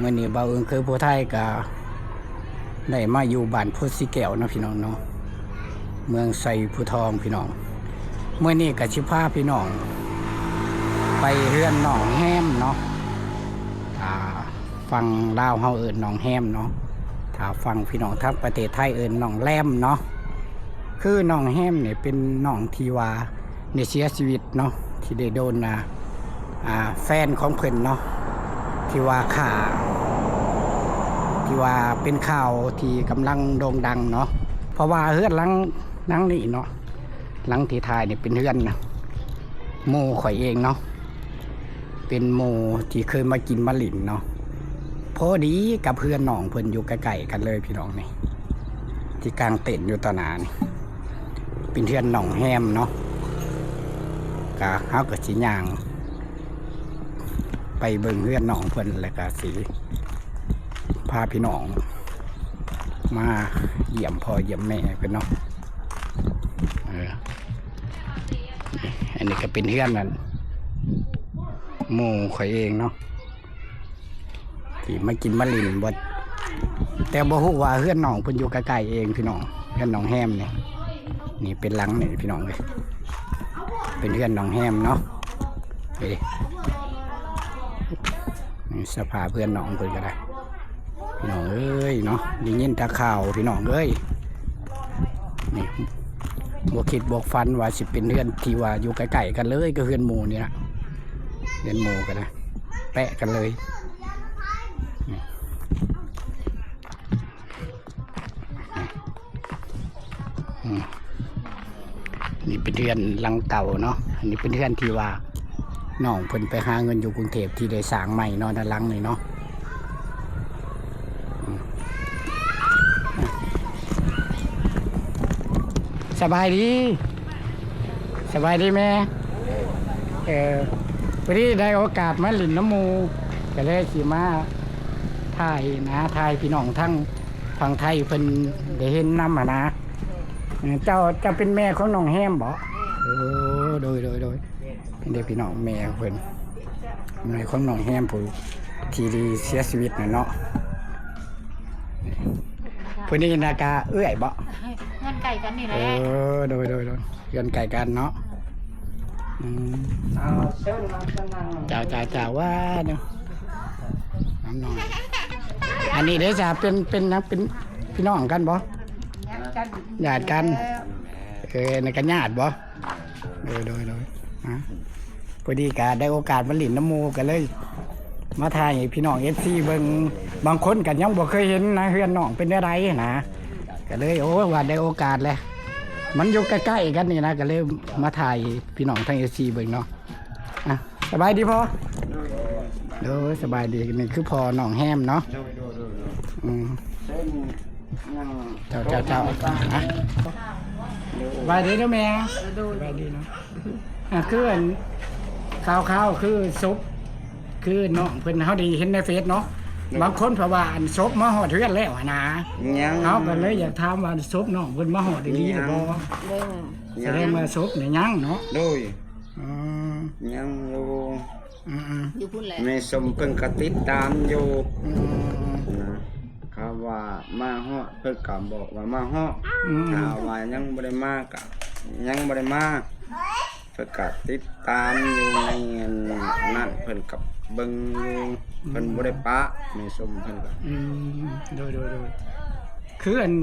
ມື້ນີ້ບ່າວອຶ່ງເຄີຍຜູ້ໄທກະໄດ້ມາຢູ່ບ້ານໂພສີແກ້ວເນາະພີ່ນ້ອງເນາະ ເມືອງໄຊພູທອງພີ່ນ້ອງ. ມື້ນີ້ກະຊິພາພີ່ນ້ອງໄປເຮືອນນ້ອງແຮມເນາະ ອ່າ ຝັ່ງລາວເຮົາເອີ້ນນ້ອງແຮມເນາະ ຖ້າຝັ່ງພີ່ນ້ອງທາງປະເທດໄທເອີ້ນນ້ອງແລມເນາະ. ຄືນ້ອງແຮມນີ້ເປັນນ້ອງທີ່ວ່າ ໄດ້ເສຍຊີວິດເນາະ ທີ່ໄດ້ໂດນ ອ່າ ອ່າ ແຟນຂອງເພິ່ນເນາະ ທີ່ວ່າຂ້າ ທີ່ວ່າເປັນຂ່າວທີ່ກຳລັງໂດ່ງດັງເນາະ. ເພາະວ່າເຮືອນຫຼັງ ຫຼັງນີ້ເນາະ ຫຼັງທີ່ຖ່າຍນີ້ເປັນເຮືອນໝູ່ຂ້ອຍເອງເນາະ ເປັນໝູ່ທີ່ເຄີຍມາກິນມາຫຼິ້ນເນາະ. ພໍດີກັບເຮືອນນ້ອງເພິ່ນຢູ່ໃກ້ໆກັນເລີຍພີ່ນ້ອງນີ້ ທີ່ກາງເຕັນຢູ່ຕໍ່ໜ້ານີ້ ເປັນເຮືອນນ້ອງແຮມເນາະ. ກະ ເຮົາກະຊິຍ່າງໄປເບິ່ງເຮືອນນ້ອງເພິ່ນ ແລ້ວກະຊິພາພີ່ນ້ອງມາຢ້ຽມພໍ່ຢ້ຽມແມ່ເພິ່ນເນາະ. ເອີ ອັນນີ້ກະເປັນເຮືອນນັ້ນ ໝູ່ຂ້ອຍເອງເນາະ ທີ່ມາກິນມາຫຼິ້ນ ບໍ່ ແຕ່ບໍ່ຮູ້ວ່າເຮືອນນ້ອງເພິ່ນຢູ່ໃກ້ໆເອງພີ່ນ້ອງ ເຮືອນນ້ອງແຮມນີ້. ນີ້ເປັນຫຼັງນີ້ພີ່ນ້ອງເອີຍ ເປັນເຮືອນນ້ອງແຮມເນາະ. ເອີ ນີ້ສະພາບເຮືອນນ້ອງເພິ່ນກະໄດ້ ພີ່ນ້ອງເອີຍເນາະ. ໄດ້ຍິນແຕ່ຂ່າວພີ່ນ້ອງເອີຍ ນີ້ ບໍ່ຄິດບໍ່ຝັນວ່າຊິເປັນເຮືອນທີ່ວ່າຢູ່ໃກ້ໆກັນເລີຍ ກະເຮືອນໝູ່ນີ້ລະ ເຮືອນໝູ່ກະໄດ້ ແປະກັນເລີຍ. ອືມ ນີ້ເປັນເຮືອນຫຼັງເກົ່າເນາະ ອັນນີ້ເປັນເຮືອນທີ່ວ່ານ້ອງເພິ່ນໄປຫາເງິນຢູ່ກຸງເທບ ທີ່ໄດ້ສ້າງໃໝ່ເນາະ ດ້ານຫຼັງນີ້ເນາະ. ອືມ ສະບາຍດີ ສະບາຍດີແມ່. ເອີ ພໍດີໄດ້ໂອກາດມາຫຼິ້ນນຳໝູ່ ກະເລີຍຊິມາຖ່າຍນະ ຖ່າຍພີ່ນ້ອງທາງຝັ່ງໄທເພິ່ນໄດ້ເຫັນນຳຫັ້ນນະ. ເຈົ້າ ເຈົ້າເປັນແມ່ຂອງນ້ອງແຮມບໍ? ໂອ້ ໂດຍ ໂດຍ ໂດຍ ເດ້ພີ່ນ້ອງ ແມ່ເພິ່ນ ແມ່ຂອງນ້ອງແຮມຜູ້ທີ່ເສຍຊີວິດນັ້ນເນາະ. ຜູ້ນີ້ນະກະເອື້ອຍບໍ? ເຮືອນໃກ້ກັນນີ້ແຫຼະ. ເອີ ໂດຍ ໂດຍ ໂດຍ ເຮືອນໃກ້ກັນເນາະ. ອືມ ເຈົ້າ ເຈົ້າ ເຈົ້າ ວ່າເນາະ ນ້ອງນ້ອຍ. ອັນນີ້ເດ້ຈະເປັນ ເປັນຫຍັງ ເປັນພີ່ນ້ອງກັນບໍ? ຍາດກັນ ຍາດກັນ. ເອີ ອັນນີ້ກະຍາດບໍ? ໂດຍ ໂດຍ ໂດຍ ອາ ພໍດີກະໄດ້ໂອກາດມາຫຼິ້ນນຳໝູ່ ກະເລີຍມາຖ່າຍໃຫ້ພີ່ນ້ອງເອັຟຊີເບິ່ງ. ບາງຄົນກະຍັງບໍ່ເຄີຍເຫັນນະ ເຮືອນນ້ອງເປັນແນວໃດຫັ້ນນະ ກະເລີຍ ໂອ້ ວ່າໄດ້ໂອກາດແຫຼະ ມັນຢູ່ໃກ້ໆກັນນີ້ນະ ກະເລີຍມາຖ່າຍໃຫ້ພີ່ນ້ອງທາງເອັຟຊີເບິ່ງເນາະ. ອາ ສະບາຍດີພໍ່? ໂດຍ ສະບາຍດີ. ນີ້ຄືພໍ່ນ້ອງແຮມເນາະ. ໂດຍ ໂດຍ ໂດຍ ໂດຍ ອືມ ເຈົ້າ ເຈົ້າ ເຈົ້າ ສະບາຍດີເດີແມ່. ໂດຍ ສະບາຍດີເນາະ. ອາ ຄືອັນ ຂ່າວໆ ຄືສົບ ຄືນ້ອງເພິ່ນ ເຮົາໄດ້ເຫັນໃນເຟສເນາະ ບາງຄົນເພິ່ນວ່າອັນສົບມາຮອດເຮືອນແລ້ວຫັ້ນນະ. ຍັງ ເຮົາກະເລີຍຢາກຖາມວ່າສົບນ້ອງເພິ່ນມາຮອດອີ່ຫຼີແລ້ວບໍ່? ບໍ່ ສະແດງວ່າສົບນີ້ຍັງເນາະ. ໂດຍ ອືມ ຍັງຢູ່ ອືມໆ ຢູ່ພຸ້ນແຫຼະ ແມ່ສົມເພິ່ນກະຕິດຕາມຢູ່. ອືມ ນະ ເຂົາວ່າມາຮອດ ເພິ່ນກະບອກວ່າມາຮອດ. ອືມ ຖ້າວ່າຍັງບໍ່ໄດ້ມາກະຍັງບໍ່ໄດ້ມາ ເພິ່ນກະຕິດຕາມຢູ່ໃນນັ້ນ ເພິ່ນກະເບິ່ງຢູ່. ອືມ ເພິ່ນບໍ່ໄດ້ປະ ແມ່ສົມເພິ່ນກະ. ອືມ ໂດຍ ໂດຍ ໂດຍ. ຄືອັນ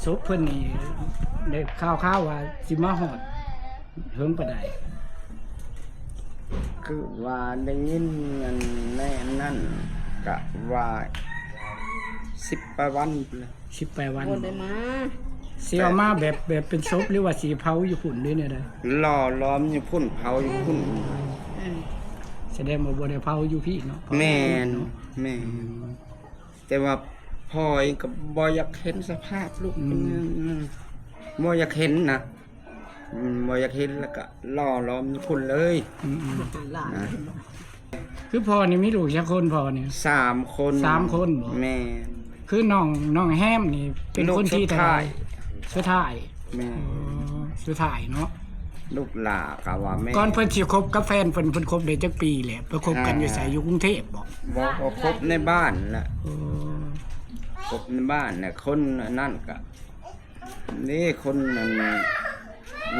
ສົບເພິ່ນນີ້ ໄດ້ຂ່າວໆວ່າຊິມາຮອດ ເຖິງປານໃດ? ຄືວ່າໄດ້ຍິນອັນໃນອັນນັ້ນກະວ່າສິບປາຍວັນພຸ້ນແຫຼະ. ສິບປາຍວັນ ບໍ່ໄດ້ມາ ຊິເອົາມາແບບ ແບບເປັນສົບ ຫຼືວ່າຊິເຜົາຢູ່ພຸ້ນ ຫຼືແນວໃດ? ຫຼໍ່ຫຼອມຢູ່ພຸ້ນ ເຜົາຢູ່ພຸ້ນ. ອືມ ສະແດງວ່າບໍ່ໄດ້ເຜົາຢູ່ພີ້ເນາະ. ແມ່ນ ເຜົາຢູ່ພຸ້ນເນາະ. ແມ່ນ ອືມ ແຕ່ວ່າພໍ່ເອງກະບໍ່ຢາກເຫັນສະພາບລູກເປັນແນວນັ້ນ ອືມ ບໍ່ຢາກເຫັນນະ. ອືມ ບໍ່ຢາກເຫັນ ແລ້ວກະຫຼໍ່ຫຼອມຢູ່ພຸ້ນເລີຍ. ອືມໆ ນະ ຄືພໍ່ນີ້ມີລູກຈັກຄົນ? ພໍ່ນີ້ສາມຄົນ. ສາມຄົນບໍ? ແມ່ນ. ຄືນ້ອງ ນ້ອງແຮມນີ້ເປັນຄົນທີເທົ່າໃດ? ສຸດທ້າຍ. ແມ່ນ ສຸດທ້າຍເນາະ. ລູກຫຼ້າກໍວ່າແມ່ ກ່ອນເພິ່ນຊິຄົບກັບແຟນເພິ່ນ ເພິ່ນຄົບໄດ້ຈັກປີແລ້ວ? ໄປຄົບກັນຢູ່ໃສ? ອ່າ ຢູ່ກຸງເທບບໍ? ບໍ່ ກໍຄົບໃນບ້ານລະ. ເອີ ຄົບໃນບ້ານນະ ຄົນອັນນັ້ນກະ ນີ້ຄົນນັ້ນ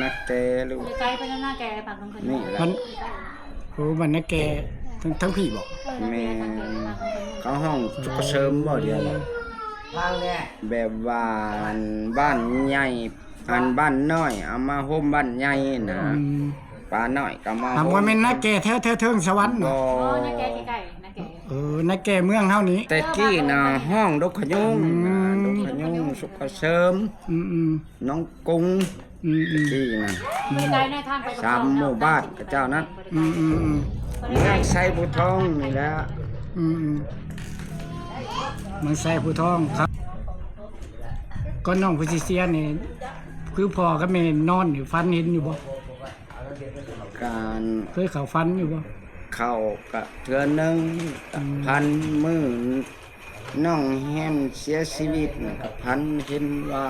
ນາແກ ຫຼື ຢູ່ໃກ້ເພິ່ນນາແກ ປາກດົງເພິ່ນນີ້ແຫຼະ. ມັນ ໂອ້ ບ້ານນາແກ ທາງ ທາງພີ້ບໍ? ເອີ ແມ່ນ ນາແກ ປາກດົງເພິ່ນ ເຂົາຮ້ອງສຸກກະເສີມບໍ ດຽວນີ້? ແບບວ່າອັນບ້ານໃຫຍ່ ອັນບ້ານນ້ອຍເອົາມາໂຮມບ້ານໃຫຍ່ນະ. ອືມ ປ້ານ້ອຍກໍມາ ຫາ ໂຮມ ບໍ່ແມ່ນນາແກແຖວ ແຖວເທິງສະຫວັນນະ? ບໍ່ ບໍ່ ນາແກໃກ້ໆ ນາແກ ເອີ ນາແກເມືອງເຮົານີ້. ແຕ່ກີ້ນະຮ້ອງດົກຂະຍຸງ ອືມ ນະ ດົກຂະຍຸງ ສຸກກະເສີມ ອືມໆ ໜອງກຸງ ອືມໆ ແຕ່ກີ້ນະ ຢູ່ໃກ້ນາທາງໄປ ສາມໝູ່ບ້ານຂະເຈົ້ານັ້ນ. ອືມໆໆ ເມືອງໄຊພູທອງນີ້ແຫຼະ. ອືມໆ ເມືອງໄຊພູທອງຄັບ. ກ່ອນນ້ອງເພິ່ນຊິເສຍນີ້ ຄືພໍ່ກັບແມ່ນອນນີ້ ຝັນເຫັນຢູ່ບໍ່? ການ ເຄີຍເຂົ້າຝັນຢູ່ບໍ່? ເຂົ້າກະເທື່ອໜຶ່ງ ອືມ ກະຝັນມື້ນ້ອງແຮມເສຍຊີວິດນະ ກະຝັນເຫັນວ່າ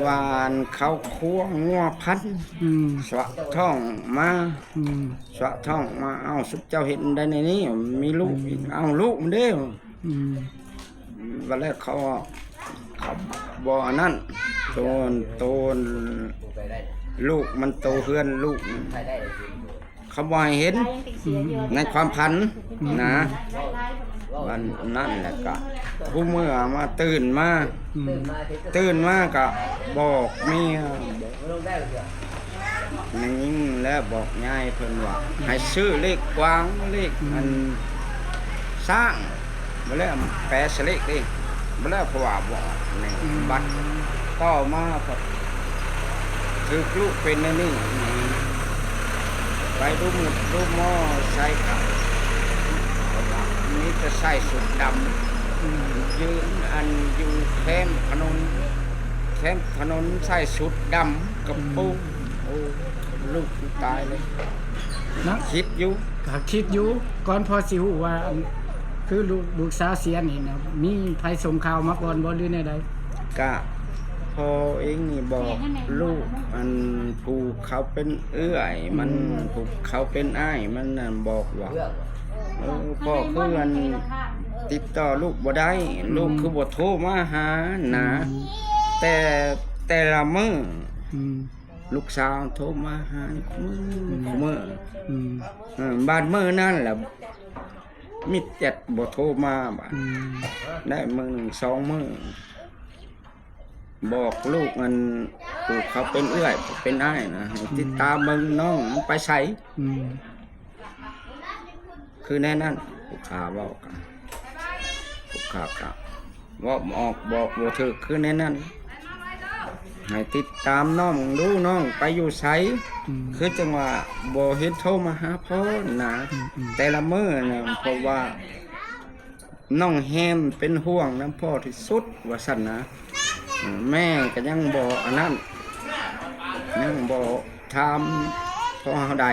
ວ່າອັນເຂົາຄວາງງົວພັນ ອືມ ສະຫວະທ້ອງມາ ອືມ ສະຫວະທ້ອງມາ ເອົ້າ ສຸມເຈົ້າເຮັດໃດໃນນີ້ ມີລູກອີກ ອືມ ເອົ້າ ລູກມັນເດ້ ອືມ ບັດແລ້ວເຂົາ ເຂົາບໍ່ອັນນັ້ນ ໂຕນ ໂຕນ ລູກມັນ ໂຕເຮືອນລູກ ເຂົາບໍ່ໃຫ້ເຫັນ ອືມ ໃນຄວາມຝັນ ອືມ ນະ ອືມ ອັນນັ້ນແຫຼະ ກະຜູ້ເມື່ອມາ ຕື່ນມາ ອືມ ຕື່ນມາກະບອກເມຍ ແມ່ຍິງແລະບອກຍາຍເພິ່ນວ່າ ໃຫ້ຊື້ເລກກວາງ ເລກ ອືມ ອັນຊ້າງ ບໍ່ແລ້ວແປສະເລກເດ້ ບໍ່ແລ້ວເພາະວ່າບໍ່ອອກແນ່ ອືມ ບັດຕໍ່ມາພັດຖືກລູກເປັນແນວນີ້ ໄປດູໝົດດູໝໍໃສ່ເຂົາ ເພາະວ່າມີແຕ່ໃສ່ຊຸດດຳ ອືມ ຢູ່ ອັນ ຢູ່ແຄມຖະໜົນ ແຄມຖະໜົນໃສ່ຊຸດດຳ ກະໂປງ ອືມ ໂອ້ ລູກກູຕາຍເລີຍນະ. ຄິດຢູ່ ກະຄິດຢູ່ ກ່ອນພໍ່ຊິຮູ້ວ່າ ອັນ ຄືລູກ ລູກສາວເສຍນີ້ນະ ມີໃຜສົ່ງຂ່າວມາກ່ອນບໍ່ ຫຼືແນວໃດ? ກະພໍ່ເອງນີ້ບອກລູກ ອັນ ຜູ້ເຂົາເປັນເອື້ອຍມັນ ອືມ ຜູ້ເຂົາເປັນອ້າຍມັນນັ້ນບອກວ່າ ເອີ ພໍ່ຄື ອັນ ຕິດຕໍ່ລູກບໍ່ໄດ້ ອືມ ລູກຄືບໍ່ໂທມາຫານະ ອືມ ແຕ່ ແຕ່ລະມື້ ອືມ ລູກສາວໂທມາຫາ ອືມ ມື້ ອືມ ບາດມື້ນັ້ນລະ ມິດແຈັດບໍ່ໂທມາບາດ ອືມ ໄດ້ມື້ໜຶ່ງສອງມື້ ບອກລູກ ອັນ ຜູ້ເຂົາເປັນເອື້ອຍເປັນອ້າຍນະ ໃຫ້ ອືມ ຕິດຕາມເບິ່ງນ້ອງມັນໄປໃສ ອືມ ຄືແນວນັ້ນ ຜູ້ຂ້າເວົ້າກັນ ຜູ້ຂ້າກະເວົ້າບໍ່ອອກ ບອກບໍ່ຖືກ ຄືແນວນັ້ນ ໃຫ້ຕິດຕາມນ້ອງດູ ນ້ອງໄປຢູ່ໃສ ອືມ ຄືຈັ່ງວ່າບໍ່ເຫັນໂທມາຫາພໍ່ນະ ອືມໆ ແຕ່ລະມື້ນະ ເພາະວ່າ ນ້ອງແຮມເປັນຫ່ວງນຳພໍ່ທີ່ສຸດວ່າຊັ້ນນະ ແມ່ກໍຍັງບໍ່ອັນນັ້ນ ຍັງບໍ່ຖາມພໍ່ເຮົາໃດ.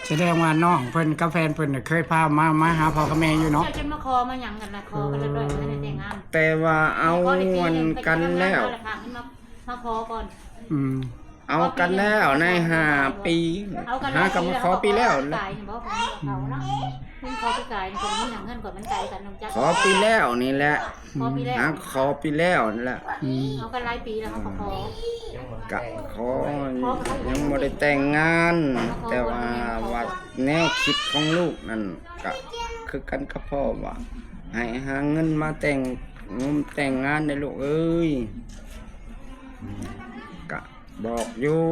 ສະແດງວ່ານ້ອງເພິ່ນກັບແຟນເພິ່ນເຄີຍພາມາ ມາຫາພໍ່ກັບແມ່ຢູ່ເນາະ? ເຈົ້າຈະມາຂໍມາຫຍັງກັນລະ ຂໍກັນລຽບຮ້ອຍ ບໍ່ໄດ້ແຕ່ງງານ. ແຕ່ວ່າເອົາກັນແລ້ວ ມາຂໍກ່ອນ ອືມ. ເອົາກັນແລ້ວໃນຫ້າປີ ຫາກັນມາຂໍປີແລ້ວ ຂໍປີແລ້ວນີ້ແຫຼະ ຫາຂໍປີແລ້ວນີ້ແຫຼະ ເອົາກັນຫຼາຍປີແລ້ວ ກະຂໍ ຍັງບໍ່ໄດ້ແຕ່ງງານ ແຕ່ວ່າ ວ່າແນວຄິດຂອງລູກນັ້ນ ກະຄືກັນກັບພໍ່ວ່າ ໃຫ້ຫາເງິນມາແຕ່ງ ແຕ່ງງານເດີລູກເອີຍ ກະ ບອກຢູ່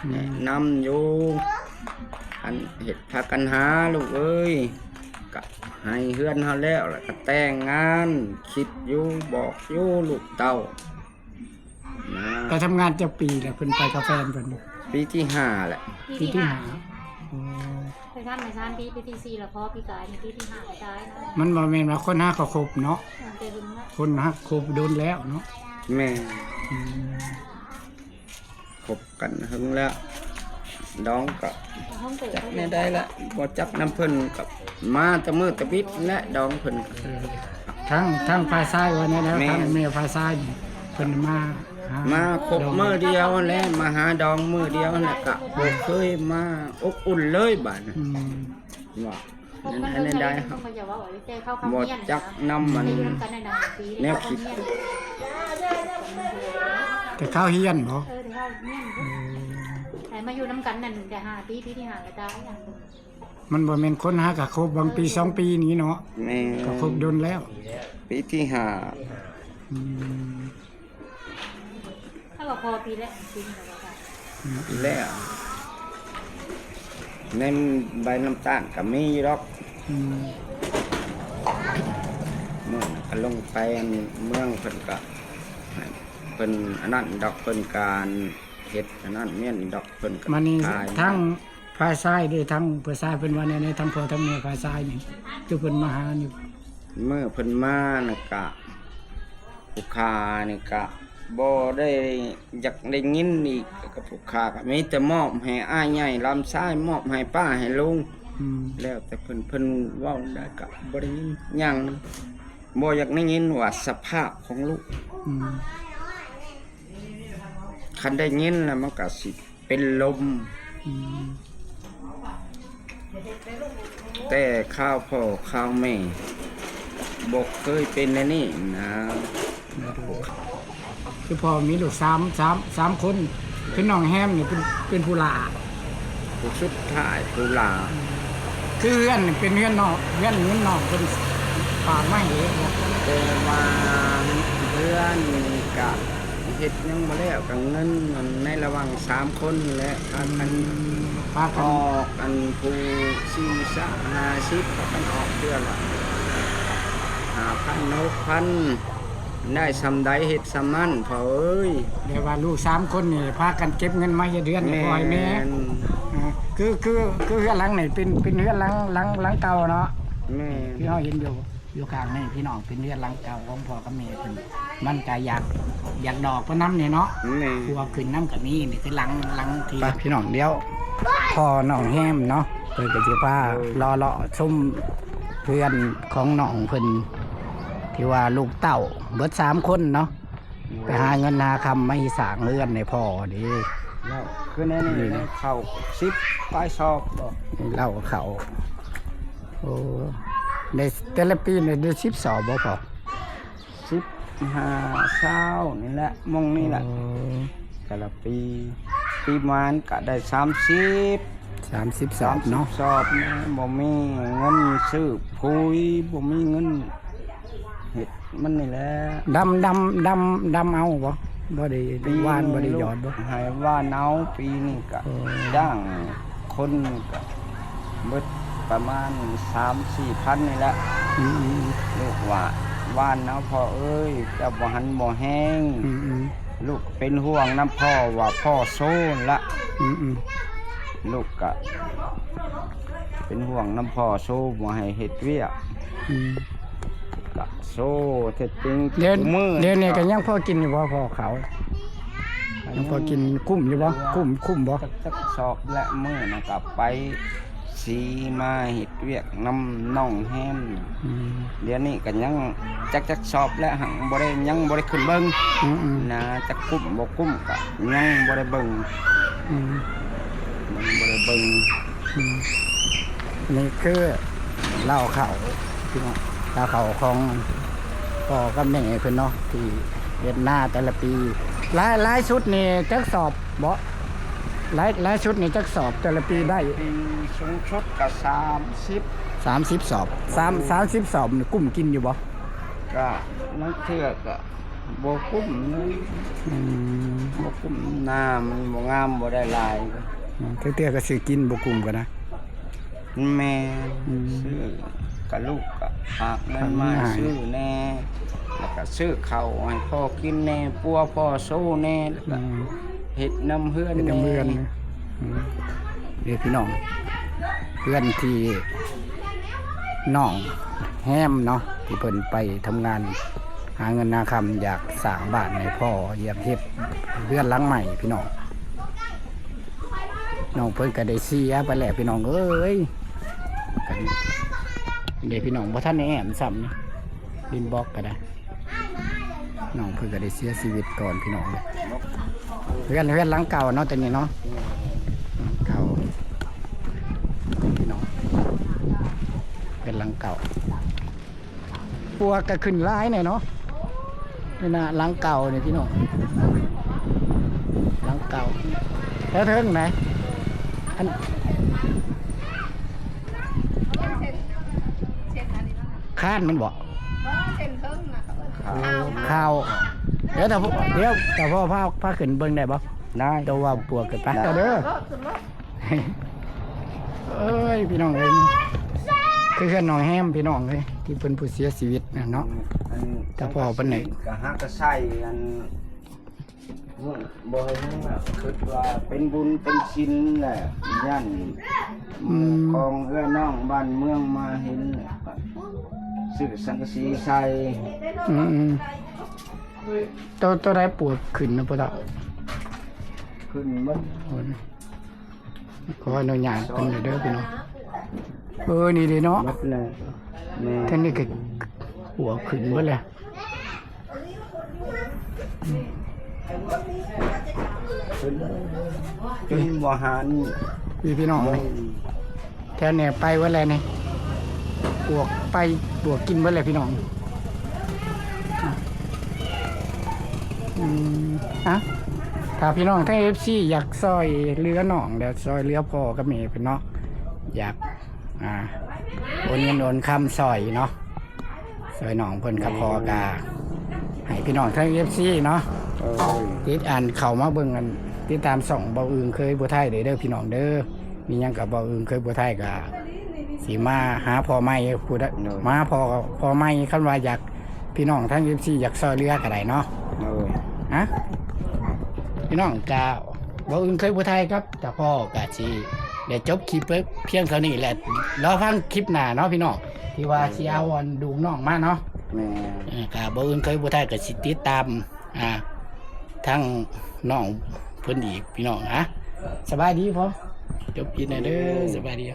ອືມ ແນະນຳຢູ່ ອັນເຮັດພາກັນຫາລູກເອີຍ ກະໃຫ້ເຮືອນເຮົາແລ້ວ ແລ້ວກະແຕ່ງງານ ຄິດຢູ່ ບອກຢູ່ລູກເຕົ້ານະ. ໄປທຳງານຈັກປີແລ້ວ ເພິ່ນໄປກັບແຟນເພິ່ນ? ປີທີຫ້າແຫຼະ ປີທີຫ້າ ອໍ ໄປທຳມາສາມປີ ປີທີສີ່ແລ້ວ ພໍປີກາຍນີ້ປີທີຫ້າກະຕາຍເນາະ. ມັນບໍ່ແມ່ນວ່າຄົນຫາກໍຄົບເນາະ ເອີ ແຕ່ເບິ່ງລະ ຄົນຫາຄົບດົນແລ້ວເນາະ. ແມ່ນ ອືມ. ຄົບກັນເຫິງແລ້ວ ດອງກະຈັກແນວໃດລະ ບໍ່ຈັກນຳເພິ່ນ ກະມາແຕ່ມື້ແຕ່ວິດແຫຼະ ດອງເພິ່ນ. ເອີ ທາງ ທາງຝ່າຍຊາຍວ່າແນວໃດ? ແມ່ນ ທາງແມ່ຝ່າຍຊາຍນີ້ ເພິ່ນມາ ມາຄົບມື້ດຽວແຫຼະ ມາຫາດອງມື້ດຽວ ແລ້ວກະບໍ່ເຄີຍມາອົບອຸ່ນເລີຍບາດນີ້. ອືມ ວ່າ ອັນໃດເຮົາບໍ່ຈັກນຳມັນແນວຄິດ ແຕ່ເຂົາຮຽນບໍ? ເອີ ແຕ່ເຂົາຮຽນ ເອີ ແຕ່ມາຢູ່ນຳກັນນັ້ນແຕ່ຫ້າປີ ປີທີຫ້າກໍຕາຍ. ມັນບໍ່ແມ່ນຄົນຫາກະຄົບຫວ່າງປີສອງປີນີ້ເນາະ. ແມ່ນ ກະຄົບດົນແລ້ວ ປີທີຫ້າ. ອືມ ເຮົາກໍພໍປີແລ້ວ ປີນີ້ກໍວ່າ ແລ້ວ ໃນໃບນ້ຳຕານກໍມີຢູ່ດອກ. ອືມ ມື້ນັ້ນກໍລົງໄປອັນເມືອງ ເພິ່ນກໍໃຫ້ເພິ່ນອັນນັ້ນດອກ ເພິ່ນການເຮັດອັນນັ້ນແມ່ນດອກ ເພິ່ນກໍ ບາດນີ້ ຂາຍທາງ ຝ່າຍຊາຍເດ້ ທາງຜູ້ຊາຍເພິ່ນວ່າແນວໃດ? ທາງພໍ່ທາງແມ່ຝ່າຍຊາຍນີ້ ຄືເພິ່ນມາຫາຢູ່ ເມື່ອເພິ່ນມານະກະ ຜູ້ຂ້ານີ້ກະບໍ່ໄດ້ຢາກໄດ້ຍິນອີກ ກັບຜູ້ຂ້າກະມີແຕ່ມອບໃຫ້ອ້າຍໃຫຍ່ຫຼານຊາຍ ມອບໃຫ້ປ້າໃຫ້ລຸງ. ອືມ ແລ້ວແຕ່ເພິ່ນ ເພິ່ນເວົ້າໄດ້ກະບໍ່ໄດ້ຍິນຫຍັງ ບໍ່ຢາກໄດ້ຍິນວ່າສະພາບຂອງລູກ. ອືມ ຄັນໄດ້ຍິນແລ້ວມັນກະຊິ ເປັນລົມ. ອືມ ແຕ່ຄາວພໍ່ຄາວແມ່ບໍ່ເຄີຍເປັນແນວນີ້ນະ. ຄືພໍ່ມີລູກສາມ ສາມ ສາມຄົນ ຄືນ້ອງແຮມນີ້ເປັນ ເປັນຜູ້ຫຼ້າ ຜູ້ສຸດທ້າຍ ຜູ້ຫຼ້າ. ອືມ ຄືເຮືອນນີ້ເປັນເຮືອນນ້ອງ ເຮືອນ ເຮືອນນ້ອງເພິ່ນຝາກມາໃຫ້ເອງບໍ? ແຕ່ວ່າເຮືອນນີ້ກະ ເຮັດຍັງບໍ່ແລ້ວ ກະເງິນໃນລະຫວ່າງສາມຄົນແຫຼະ ພາກັນ ອືມ ພາກັນອອກ ອັນຜູ້ສີ່ສິບ ຫ້າສິບ ພາກັນອອກເທື່ອລະຫ້າພັນ ຫົກພັນ ໄດ້ສ່ຳໃດເຮັດສ່ຳນັ້ນພໍ່ເອີຍ. ແຕ່ວ່າລູກສາມຄົນນີ້ພາກັນເກັບເງິນມາເຮັດເຮືອນໃຫ້ພໍ່ໃຫ້ແມ່. ແມ່ນ ເອີ ຄື ຄື ຄືເຮືອນຫຼັງນີ້ເປັນ ເປັນເຮືອນຫຼັງ ຫຼັງ ຫຼັງເກົ່າເນາະ. ແມ່ນ ທີ່ເຮົາເຫັນຢູ່ ຢູ່ຂ້າງນີ້ພີ່ນ້ອງ ເປັນເຮືອນຫຼັງເກົ່າຂອງພໍ່ກັບແມ່ເພິ່ນ ມັນກະຢາກ ຢາກດອກປານນຳນີ້ເນາະ. ແມ່ນ ຄົວຂຶ້ນນຳກະມີ ນີ້ຄືຫຼັງ ຫຼັງທີ່ ໄປພີ່ນ້ອງ ດຽວພໍ່ນ້ອງແຮມເນາະ ເພິ່ນກະຊິພາ ໂດຍ ເລາະ ເລາະຊົມເຮືອນຂອງນ້ອງເພິ່ນ ທີ່ວ່າລູກເຕົ້າເບິດສາມຄົນເນາະ. ໂດຍ ໄປຫາເງິນຫາຄຳມາຊິສ້າງເຮືອນໃຫ້ພໍ່ເດ້. ແລ້ວຄືໃນນີ້ ນີ້ ເຂົ້າສິບປາຍສອບບໍ? ເຫຼົ້າເຂົ້າ ໂອ້ ໄດ້ແຕ່ລະປີນີ້ໄດ້ສິບສອບບໍ່ພໍ່? ສິບຫ້າ ຊາວນີ້ແຫຼະ ໝ່ອງນີ້ແຫຼະ. ໂອ້ ແຕ່ລະປີ ປີມານກະໄດ້ສາມສິບ ສາມສິບສອບເນາະ ສາມສິບສອບນີ້ ບໍ່ມີເງິນຊື້ປຸ໋ຍ ບໍ່ມີເງິນເຮັດ ມັນນີ້ແຫຼະ. ດຳ ດຳ ດຳ ດຳເອົາບໍ່? ບໍ່ໄດ້ຫວ່ານ ບໍ່ໄດ້ຢອດບໍ່? ໃຫ້ຫວ່ານເອົາ ປີນີ້ກະ ໂອ້ ຈ້າງຄົນກະເບິດປະມານສາມສີ່ພັນນີ້ແຫຼະ. ອືມໆ ລູກວ່າ ຫວ່ານເອົາພໍ່ເອີຍ ເຈົ້າບໍ່ຫັນບໍ່ແຮງ. ອືມໆ ລູກເປັນຫ່ວງນຳພໍ່ ວ່າພໍ່ໂຊນລະ. ອືມໆ ລູກກະເປັນຫ່ວງນຳພໍ່ໂຊ ບໍ່ໃຫ້ເຮັດວຽກ. ອືມ ກະໂຊແທ້ຈິງ. ດຽວ ມື້ດຽວນີ້ກະຍັງພໍກິນຢູ່ບໍ່ພໍ່ເຂົ້າ? ຍັງພໍກິນ ກຸ້ມຢູ່ບໍ່? ກຸ້ມ ກຸ້ມບໍ່? ຈັກ ຈັກສອບແຫຼະ ມື້ນັ້ນກະໄປສີມາເຮັດວຽກນຳນ້ອງແຮມ. ອືມ ດຽວນີ້ກະຍັງຈັກ ຈັກສອບແຫຼະ ຫັງບໍ່ໄດ້ ຍັງບໍ່ໄດ້ຂຶ້ນເບິ່ງ. ອືມໆ ນາ ຈັກກຸ້ມບໍ່ກຸ້ມກະຍັງບໍ່ໄດ້ເບິ່ງ. ອືມ ຍັງບໍ່ໄດ້ເບິ່ງ. ອືມ ນີ້ຄືເລົ້າເຂົ້າ ພີ່ນ້ອງ ເລົ້າເຂົ້າຂອງພໍ່ກັບແມ່ເພິ່ນເນາະ ທີ່ເຮັດນາແຕ່ລະປີ. ຫຼາຍ ຫຼາຍສຸດນີ້ຈັກສອບບໍ? ຫຼາຍ ຫຼາຍສຸດນີ້ຈັກສອບແຕ່ລະປີໄດ້? ປີສູງສຸດກະສາມສິບ ສາມສິບສອບ. ສາມ ສາມສິບສອບນີ້ກຸ້ມກິນຢູ່ບໍ? ກະລາງເທື່ອກະ ບໍ່ກຸ້ມເລີຍ. ອືມ ບໍ່ກຸ້ມ ນາມັນບໍ່ງາມ ບໍ່ໄດ້ຫຼາຍ. ອືມ ເທື່ອໆກະຊື້ກິນ ບໍ່ກຸ້ມກະນະ. ແມ່ນ. ອືມ ຊື້ກະລູກກະຝາກເງິນມາ ຝາກເງິນມາໃຫ້ ຊື້ແດ່ ແລ້ວກະຊື້ເຂົ້າໃຫ້ພໍ່ກິນແດ່ ປົວພໍ່ໂຊແດ່ ແລ້ວກະ ອືມ ເຮັດນຳເຮືອນ ເຮັດນຳເຮືອນແດ່. ອືມ ນີ້ພີ່ນ້ອງ ເຮືອນທີ່ນ້ອງແຮມເນາະ ທີ່ເພິ່ນໄປທຳງານຫາເງິນຫາຄຳ ຢາກສ້າງບ້ານໃຫ້ພໍ່ ຢາກເຮັດເຮືອນຫຼັງໃໝ່ພີ່ນ້ອງ. ນ້ອງເພິ່ນກະໄດ້ເສຍໄປແລ້ວພີ່ນ້ອງເອີຍ. ເດ້ພີ່ນ້ອງ ບໍ່ທັນໄດ້ແອ້ມຊ້ຳ ດິນບລັອກກະໄດ້. ນ້ອງເພິ່ນກໍໄດ້ເສຍຊີວິດກ່ອນພີ່ນ້ອງ. ເຮືອນ ເຮືອນຫຼັງເກົ່າເນາະ ແຕ່ນີ້ເນາະ ເກົ່າພີ່ນ້ອງ ເຮືອນຫຼັງເກົ່າ. ປວກກໍຂຶ້ນຫຼາຍແດ່ເນາະ ນີ້ນະ ຫຼັງເກົ່ານີ້ພີ່ນ້ອງ ຫຼັງເກົ່າ ແຖວເທິງນະ ອັນ ເສັ້ນ ເສັ້ນອັນນີ້ ຄານມັນບໍ? ບໍ່ ເສັ້ນເທິງນະ ເຂົາເອີ້ນຄາວ ຄາວ ດຽວ ດຽວ ຕາພໍ່ພາ ພາຂຶ້ນເບິ່ງໄດ້ບໍ່? ໄດ້ ແຕ່ວ່າປວກຂຶ້ນໄປ ໄດ້ ເດີ ເອີຍ ພີ່ນ້ອງເອີຍ ຄືເຮືອນນ້ອງແຮມພີ່ນ້ອງເອີຍ ທີ່ເພິ່ນຜູ້ເສຍຊີວິດນັ້ນເນາະ ອືມ ອັນ ຕາພໍ່ເພິ່ນນີ້ ກໍຫາກະໃສ່ອັນ ບໍ່ເຫັນຫຍັງ ຄິດວ່າເປັນບຸນເປັນສິນແຫຼະ ຢ້ານ ອືມ ຂອງເອື້ອຍນ້ອງບ້ານເມືອງມາເຫັນ ຊື້ສັງກະສີໃສ່ ອືມ ໂຕ ໂຕໃດປວກຂຶ້ນນະພໍ່ເຖົ້າ? ຂຶ້ນໝົດ ໂອ້ຍ ຂໍອະນຸຍາດເພິ່ນເດີພີ່ນ້ອງ ເອີ ນີ້ເດ້ເນາະ ໝົດແລ້ວ ແມ່ນ ທາງນີ້ກໍປວກຂຶ້ນໝົດແລ້ວ ຂຶ້ນຈົນບໍ່ຫານ ນີ້ພີ່ນ້ອງ ໂອ້ຍ ແຖວນີ້ໄປເບິດແລ້ວນີ້ ປວກໄປ ປວກກິນເບິດແລ້ວພີ່ນ້ອງ ອືມ ອ່ະ ຖ້າພີ່ນ້ອງທາງເອັຟຊີຢາກຊ່ອຍເຫຼືອນ້ອງ ແລະ ຊ່ອຍເຫຼືອພໍ່ກັບແມ່ເພິ່ນເນາະ ຢາກ ອ່າ ໂອນເງິນໂອນຄຳຊ່ອຍເນາະ ຊ່ອຍນ້ອງເພິ່ນກັບພໍ່ ກໍໃຫ້ພີ່ນ້ອງທາງເອັຟຊີເນາະ ໂອ້ຍ ຕິດ ອັນ ເຂົ້າມາເບິ່ງ ອັນ ຕິດຕາມຊ່ອງເບົາອຶ່ງເຄີຍຜູ້ໄທເດີ ເດີພີ່ນ້ອງເດີ ມີຫຍັງກໍເບົາອຶ່ງເຄີຍຜູ້ໄທກໍຊິມາຫາພໍ່ໃໝ່ຜູ້ໃດ ໂດຍ ມາຫາພໍ່ ພໍ່ໃໝ່ ຄັນວ່າຢາກ ພີ່ນ້ອງທາງເອັຟຊີຢາກຊ່ອຍເຫຼືອກໍໄດ້ເນາະ ໂດຍ ຮະ ພີ່ນ້ອງ ກະເບົາອຶ່ງເຄີຍຜູ້ໄທກັບຕາພໍ່ກະຊິໄດ້ຈົບຄລິບໄວ້ພຽງເທົ່ານີ້ແຫຼະ ລໍຟັງຄລິບໜ້າເນາະພີ່ນ້ອງ ທີ່ວ່າຊິເອົາອັນດຸງນ້ອງມາເນາະ ແມ່ນ ເອີ ກະເບົາອຶ່ງເຄີຍຜູ້ໄທກໍຊິຕິດຕາມ ອ່າ ທາງນ້ອງເພິ່ນອີກພີ່ນ້ອງ ຮະ ສະບາຍດີພໍ່ ຈົບຄລິບແດ່ເດີ ສະບາຍດີ.